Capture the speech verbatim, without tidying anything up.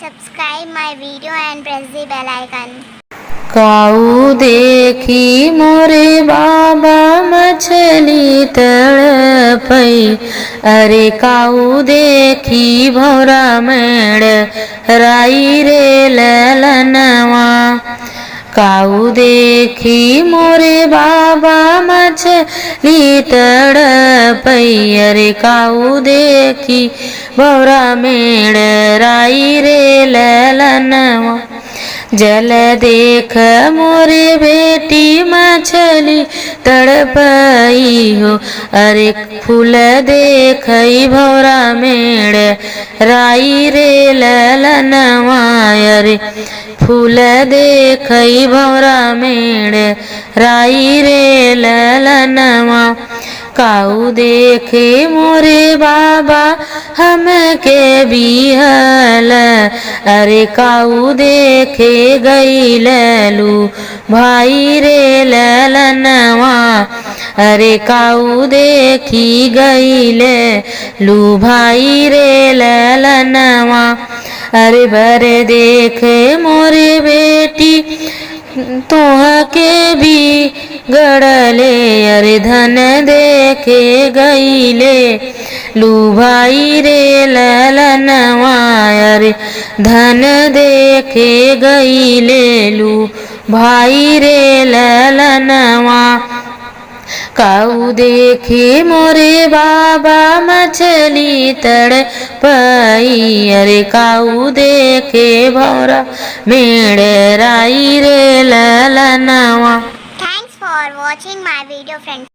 Subscribe my video and press the bell icon. काऊ देखी मोरे बाबा मछली तड़पई, अरे काऊ देखी भौरा मेड़ राई रे ललनवा। काऊ देखी मोरे बाबा मछली तड़पई, अरे काऊ देखी भौरा मेड़ राई रे ललनवा। जल देख मोरे बेटी मछली तड़पई हो, अरे फूल देखई भौरा मेड़ राई रे ललनवा। अरे फूल देखई भौरा मेड़ राई रे ललनवा। काऊ देखे मोरे बाबा हमके बिहल, अरे काऊ देखे गइल लू भाई रे ललनवा। अरे काऊ देखी गइल लू भाई रे ललनवा। अरे बर देखे मोरे बेटी तोहके बिगड़ले, अरे धन देखे गइले लू भाई रे ललनवा। अरे धन देखे गइले लू भाई रे ललनवा। काऊ देखे मोरे बाबा मछली तड़पई, अरे काऊ देखे भौरा मेड़ राई रे ललनवा। Thanks for watching my video, friends.